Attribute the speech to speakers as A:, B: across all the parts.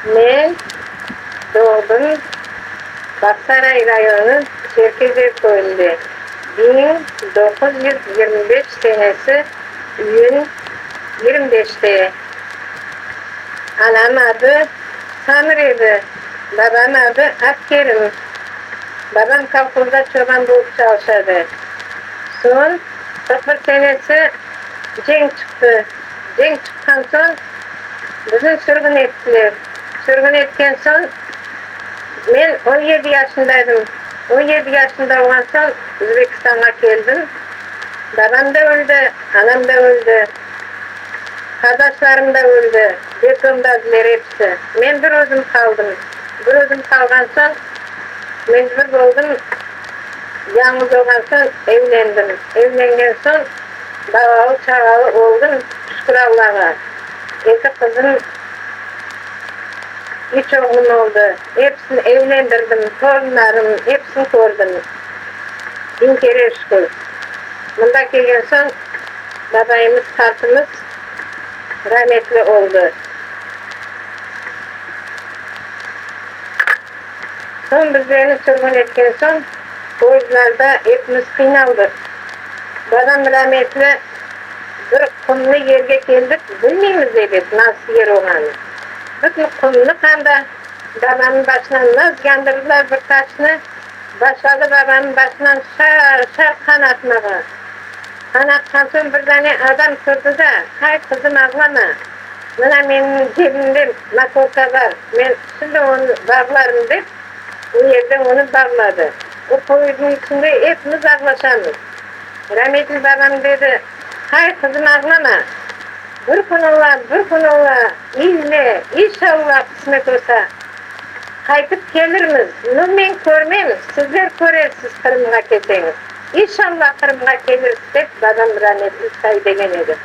A: Men doğdım Bağsaray rayonı Çerkezev köyünde, 1925 senesi iyün 25-te. Anam adı Samir edi, babam adı Abkerim. Babam kolhozda çoban bolıp çalışadı. Soñ 41 senesi cenk çıqtı. Cenk çıqqan soñ bizni sürgün ettiler. Sürgün etken soñ men on yedi yaşındaydım. On yedi yaşında olğan soñ Özbekistanğa keldim. Babam da öldi, anam da öldi. Qardaşlarım da öldi. Detdomdadıler episi. Men bir özüm qaldım. Bir özüm qalğan soñ mecbur boldım, yañğız olğan soñ evlendim. Evlengen soñ balalı-çağalı oldım, şükür Allağa. Eki qızım, üç oğlum oldı. Episini evlendirdim, torunlarım, episini kördim. Biñ kere şükür. Mında kelgen soñ babayımız, qartımız rametli oldı. Soñ bizlerni sürgün etken soñ, poyezdlarda epimiz qıynaldıq. Babam rametli bir qumlı yerge keldik, bilmeymiz ebet nasıl yer olğanı. Bütün qumlıq anda, babamnıñ başına naz yandırdılar bir taşnı, başladı babamnıñ başından şar-şar qan atmağa. Qan atqan soñ bir dane adam turdı da, Hay, qızım, ağlama. Mına menim cebimde makorka bar, men şimdi onı bağlarım, dep, o yerde onı bağladı. O poyezdniñ içinde epimiz ağlaşamız. Rametli babam dedi, Hay, qızım, ağlama. Bir kün ola, bir kün ola, ille, inşalla, qısmet olsa, qaytıp kelirmiz. Nu, men körmem, sizler körersiz Qırımğa kelseñiz. İnşalla, Qırımğa kelirsiz, dep babam rametli say degen edi.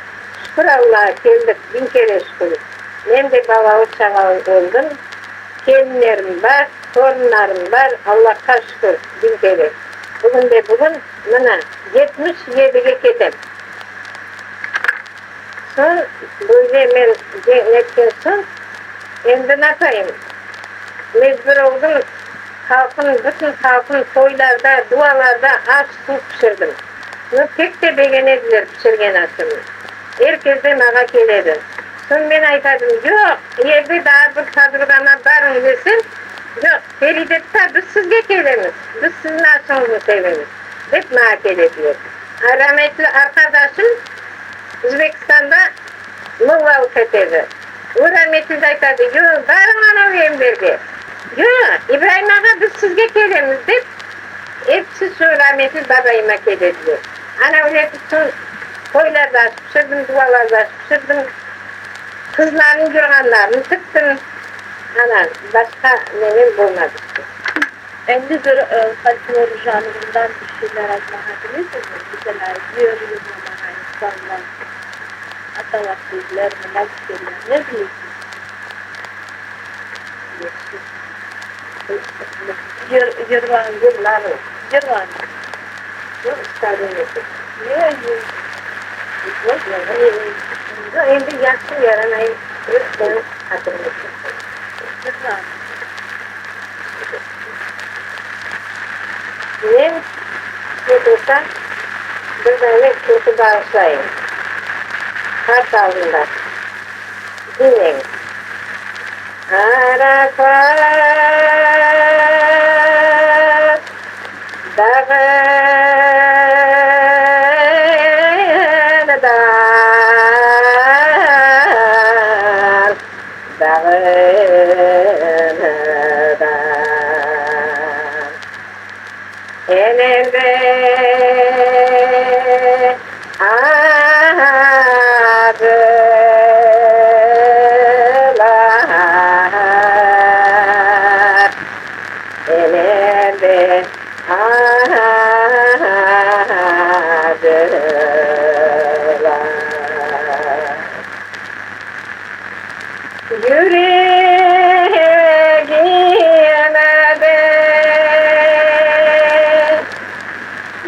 A: Şükür Allağa, keldik, biñ kere şükür. Men de balalı-çağalı oldım, kelinlerim bar, torunlarım bar, Allahqa şükür, biñ kere. Bugün de bugün, mına, 77-ge ketem. Soñ, böyle men netken soñ, endi napayım, mecbur oldım, halqım, bütün halqım toylarda, dualarda aş-suv pişirdim. Nu, pek de begenediler pişirgen aşımnı. Er kes de mağa keledi. Soñ men aytadım, Yoq, evde daa bir podrugama barıñ desem, Yoq, Feridetta, biz sizge kelemiz, biz siziñ aşıñıznı sevemiz, dep mağa kelediler. A rametli arqadaşım Özbekistanda mollalıq etedi. O rametli de aytadı, Yoq, barıñ anav Enverge. Yoq, İbraim ağa, biz sizge kelemiz, dep, Episi şu rametli babayıma kelediler. Ana öyle etip soñ toylarda aş pişirdim, dualarda aş pişirdim, qızlarnıñ yurğanlarını tiktim. Ana, başqa nemem bolmadı işte.
B: Endi bir folklor janrından bir şeyler aytmağa bilesiñmi? Meselâ, yır yırlamağa insanlar, atalar sözlermi, nasıl şeyler, ne bilesiñ? Yır, yırlañ.
A: Yırlarım.
B: Yırlañ.
A: Yoq, istadım eti.
B: Ne yır?
A: Yoq, endi yahşı yaramayım, öz hatırım içün.
B: Yırlañ.
A: Men, qısmet olsa, bir dane türkü bağışlayım. Qart aldında. Diñleñiz. Arafat dağından, dağından Enende acılar, Enende acılar. Yüregimde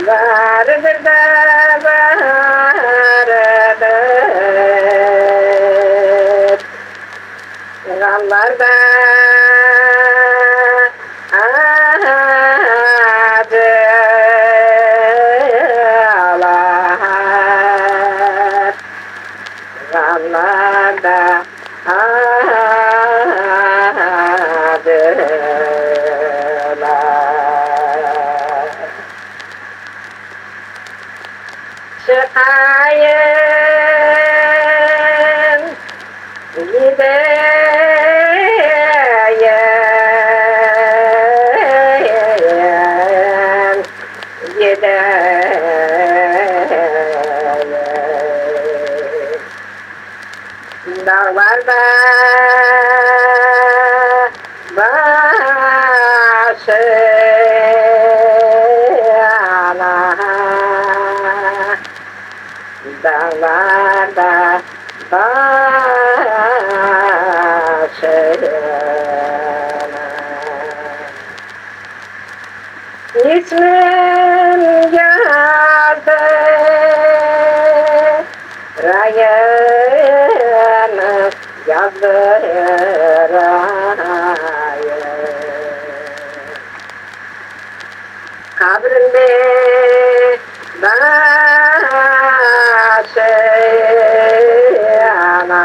A: bardır da bardır, Ğamlar. Dağlarda acılar, Ğamlarda acılar. Çıqayım, gideyim, gideyim. Dağlarda başım yana, Dağlarda başım yana. İsmim yazdırayım, yazdırayım. Qabrimde başı yana,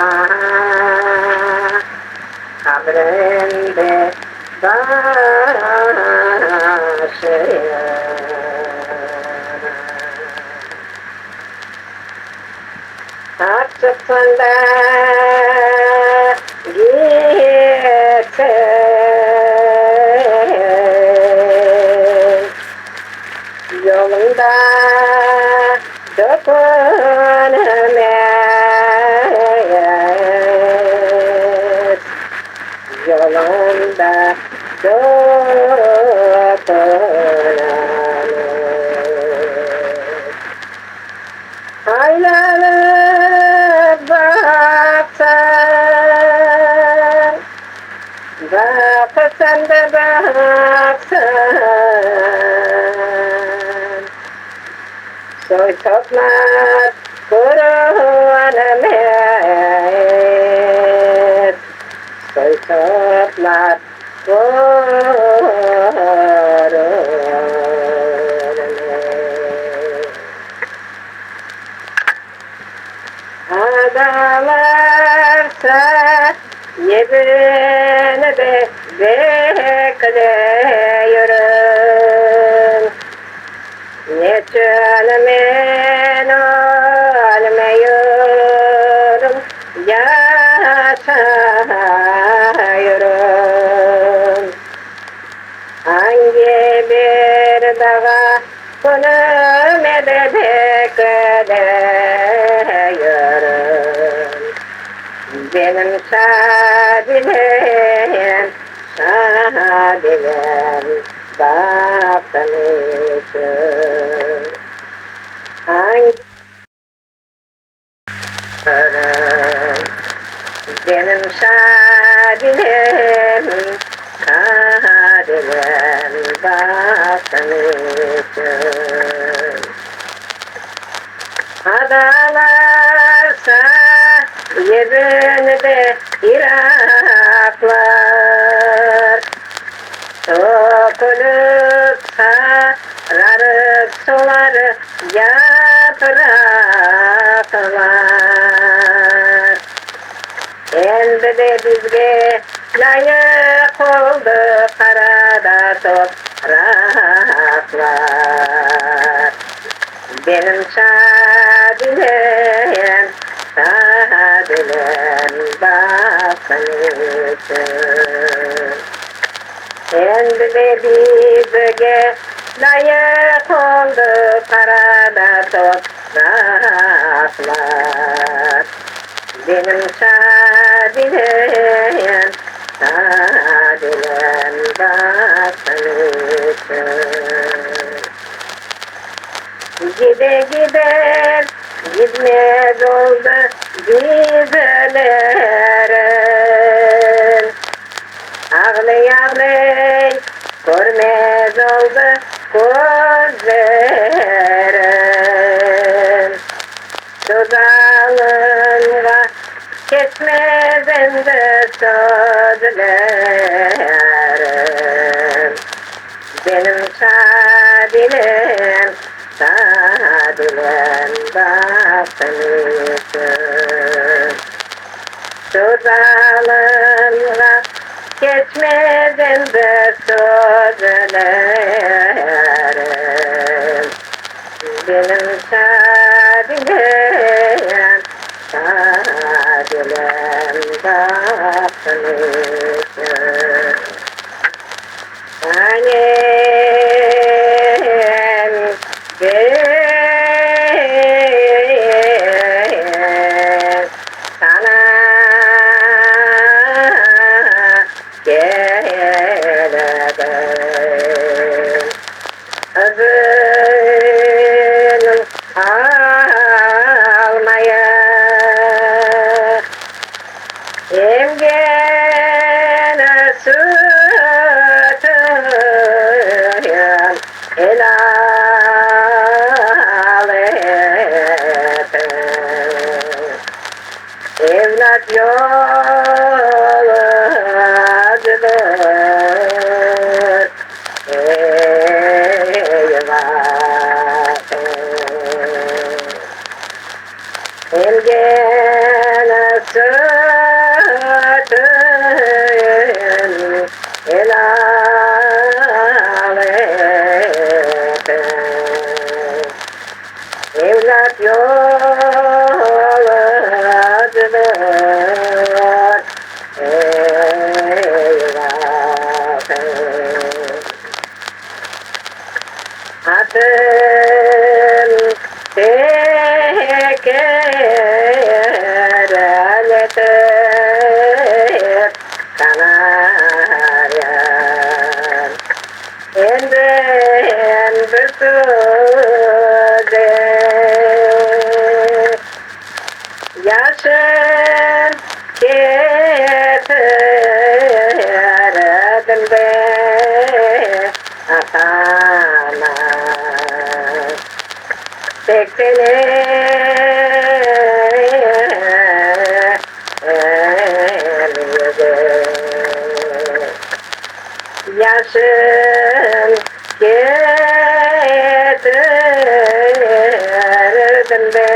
A: Qabrimde başı yana. At çıqsın da ketsin, Yolunda dökülmez, Yolunda dökülmez. Aylanıp baqsañ, baqsañ da baqsañ, Soy-soplar körünmez, Soy-soplar körünmez. Adalar saibini bekliyorum. Niçin men ölmeyürüm, yaşayırım? Angi bir dağa künümi de bekliyorum? Benim şadilem, şadilem, bahtım içün. Angi Benim şadilem, şadilem, bahtım içün. Adalar saibini iraqlar, Tökülip sararıp solar yapraqlar. Endi de bizge lâyıq oldı qara da topraqlar. Benim şadilem, şadilem, bahtım içün. Endi de bizge lâyıq oldı qara da topraqlar. Benim şadilem, şadilem, bahtım içün. Gide gide gitmez oldı dizlerim. Ağlay ağlay körmez oldı közlerim. Tuz alınğa. Geçmez endi sözlerim, Benim şadilem, şadilem bahtım içün. Şu zalımğa keçmez endi sözlerim, Benim şadilem, şadilem bahtım içün. Anem ben sana keledim. İzin almaya Emgen sütün elâl etim. Evlât yolu acıdır, eyvah. Emgen sütün elâl etim. Evlât yolu acıdır, eyvah. Atım tekerletip kanaryam. Enden bir söze Yaşın ketirdim de atama. Sekseni yüze. Yaşın ketirdim de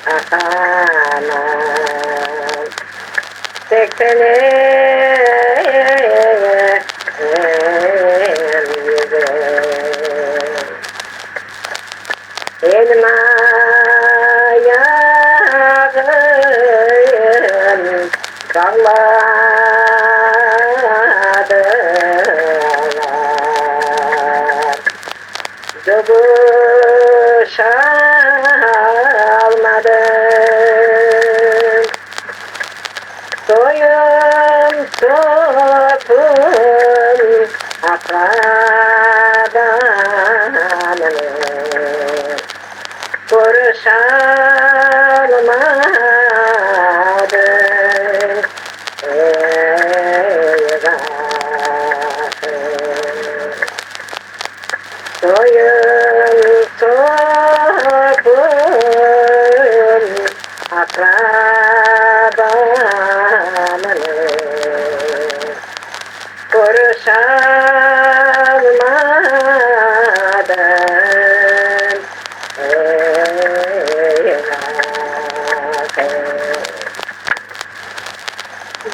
A: atama. Sekseni yüze. Elim ayağım bağladılar. Yokuş almadım. Soyum sopum akrabamın. Kuruş almadım. Eyvah. Soyum sopum akrabamın. Kuruş almadım. Eyvah.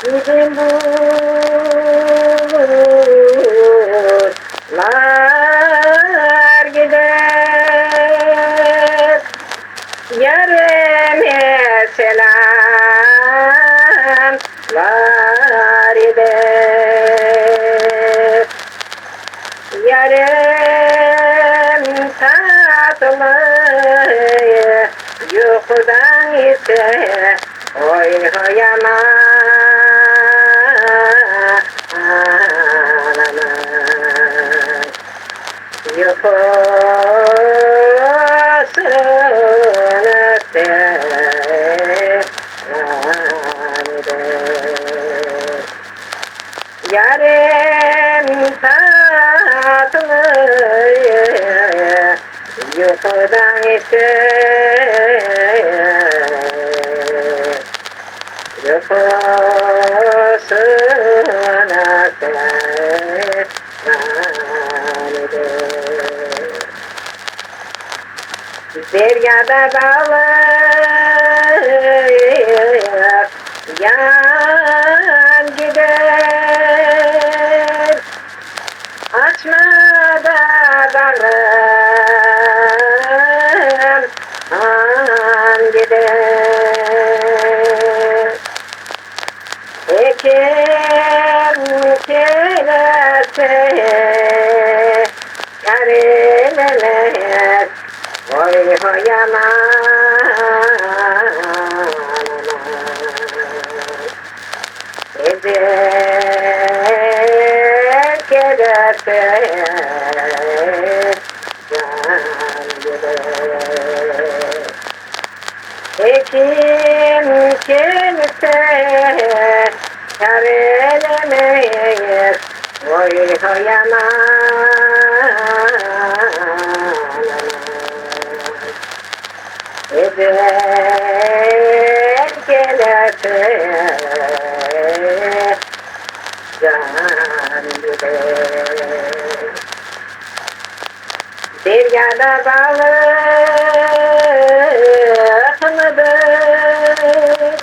A: Gidin bulutlar gider. Yarime selamlar eder. Yarem tatlı yuxudan ise oy aman aman. Yuxusunu selam eder. Yarem tatlı yuxudan ise. Uyqusına seyran eder. Deryada balıq yan gider, Açma da bağrım, an gider. Ekim kelese kâr elemez, Oy-hoy aman, aman. Ecel kelese can gider. Ekim kelse kâr elemez, Oy-hoy aman, aman. Ecel kelse can gider. Deryada balıq mıdır?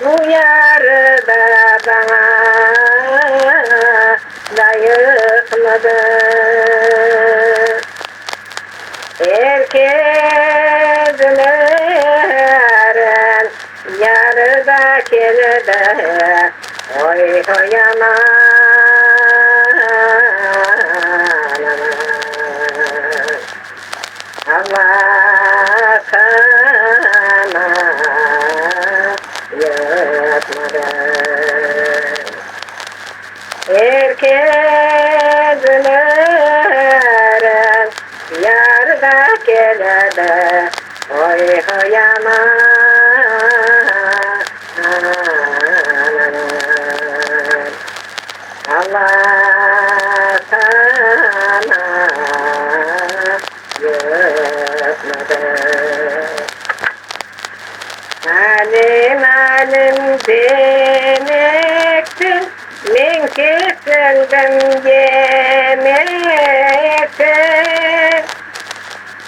A: Bu yar da baña layıq mıdır? Er kezlerin yarı da keldi, Oy-hoy aman, aman. Allah sana yutmadı. Er kezlerin yar da keldi, Oy-hoy aman, aman. Allah sana yutmadı. Alim, alim demekten men kesildim yemekten.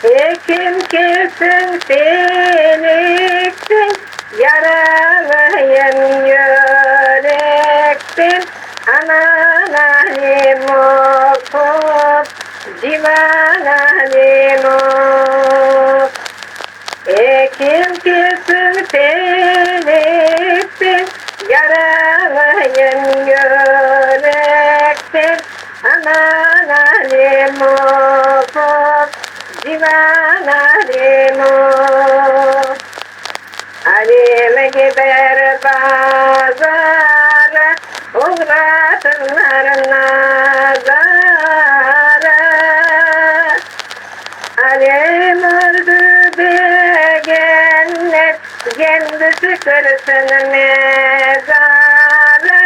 A: Ekim kelsin felekten, yaralıyım yürekten. Aman Alim of, divan Alim of. Ekim kelsin felekten, yaralıyım yürekten. Aman Alim of, of, divan Alim of. Alim gider bazara, oğratırlar nazara. Alim öldü degenler, kendisi kirsin mezara.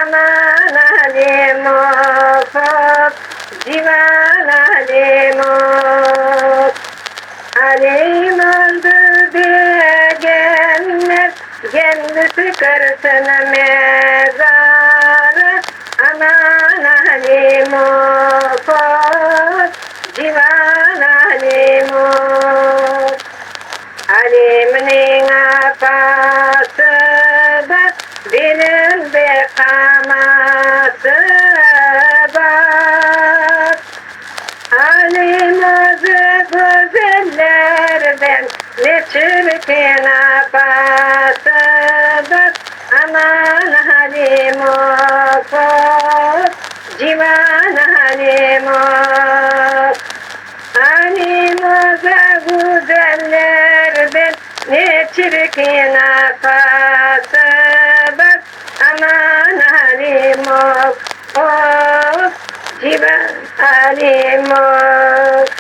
A: Aman Alim of, of, divan Alim of. Alim öldü degenler, kendisi kirsin mezara. Aman Alim of, of, divan Alim of. Alimniñ apası bar, belinde qaması bar. Alim özü güzellerden, ne çirkin apası bar. Aman Alim of, of, divan Alim of. Alim özü güzellerden, ne çirkin apası bar. Aman Alim of, of, divan Alim of.